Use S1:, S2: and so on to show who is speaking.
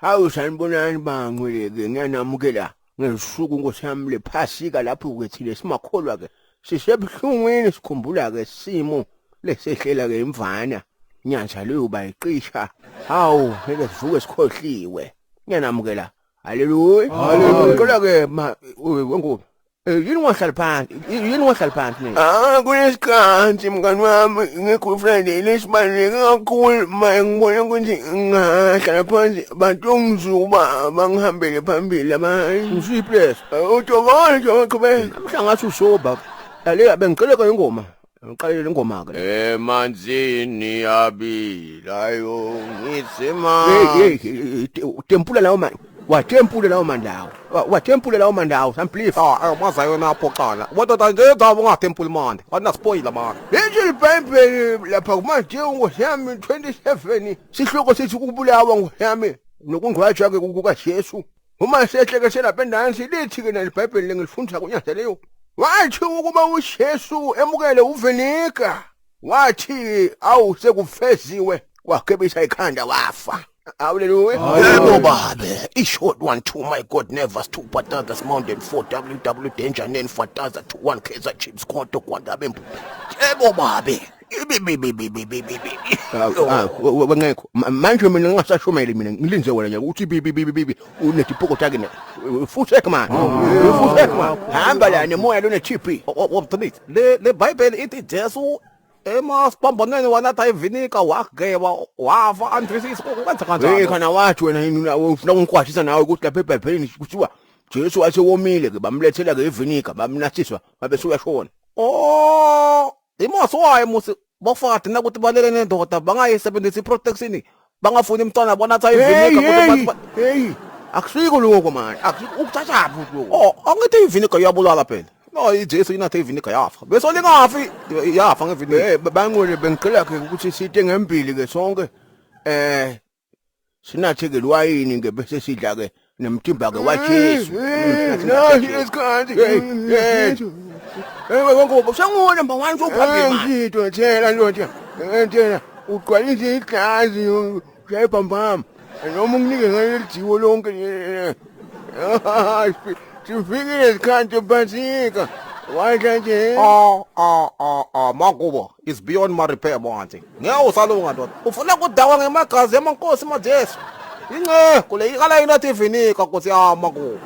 S1: Hawu sanibonani bangcwele-ke ngiyanamukela ngelisuku nkosi yami lephasika lapho-ke thina simakholwa-ke sisebuhlungwini sikhumbula-ke simo lesehlela-ke imvana nyanza leyo bayiqisha hawu ngeke sivuke sikhohliwe ngiyanamukela haleluya haleluya ngicela-ke ma wengubo Eh, yini ungahlali phansi yini ungahlali phansi nina
S2: Ah kunesikhathi mngani wami nge-Good Friday lesibaluleke kakhulu ma ngibona ukuthi ngingahlala phansi batongizuba bangihambele phambili abanye.
S1: Ngisiphi leso
S2: Uthokoza nje qhubeka.
S1: Namhla ngathi usoba lalela bengicela ke ingoma ngiqalele ingoma ke
S2: Emanzini abilayo ngitsima.
S1: Hey hey tempula lawo manje watempula lawo mandawo watempula lawo mandawo samplifa
S3: Ah, mazayo aphoqana. Madoda nje dzaba ungatempuli manje. Wanaspoila manje.
S2: Lithi iBhayibheli lapha kuMateyu ngosiyami 27 sihloko sithi ukubulawa ngosiyami nokungcwatshwa ke kukaJesu. Uma sehleke selapha endansi lithi ke nalibhayibheli lengilifundisa kunyazeleyo. Wathi ukuba uJesu emukele uvinika wathi awu sekufeziwe wagebisa ikhanda wafa. Hallelujah.
S1: Yebo babe, ishort 1 2 my god never two patatas mountain 4 ww danger 9 fataza 2 1 Kaizer Chiefs konto kwanda bempu. Yebo babe. Bi bi bi bi bi bi bi. Ah, wengekho. Manje mina ngingasashumeli mina ngilinze wena nje uthi bi bi bi bi bi unetipoko takhe ne. Futhi man. Futhi man. Hamba la nemoya lone TB.
S3: Wabthanit. Le le Bible ithi Jesu emasiphambanweni wanatha ivinika wageba wafa andrisisi kwenza
S1: Hey
S3: kanjani?
S1: khona wathi wena yini ufuna ukungikwashisa nawe ukuthi lapha eBhayibhelini kuthiwa Jesu wathi womile ke bamlethela ke ivinika bamnathiswa babe suyashona.
S3: Oh, imoso wayo musi bafati nakuthi balele nendoda bangayisebenzisi iprotection bangafuni umntwana bonatha ivinika
S1: Hey
S3: ukuthi
S1: hey akusiko lokho manje akusiko ukuthathaphi lokho.
S3: Oh, angithi ivinika iyabulala phela. No, iJesu inathe ivinika yafa. Bese lingafi yafa ngevinika.
S1: Eh bangwele bengicela ke ukuthi site ngembili ke sonke eh sinathe ke liwayini ke bese sidla ke nemtimba ke waJesu.
S2: Nasi isikhathi.
S1: Hey hey. Hey wengoba senguwe number 1 sophambili manje.
S2: Ngitho thela ndoda. Ngithela ugcwalise igazi ushaye bambam. Noma unginike ngaleli jiwo lonke. Sifikile isikhathi phasika. Wadla nje.
S3: Ah ah ah ah makubo is beyond my repair manje. Ngeke usalunga ndoda. Ufuna kudawa ngemagazi emankosi maJesu. Ince kule ikala inathi ivinika nkosi yami makubo.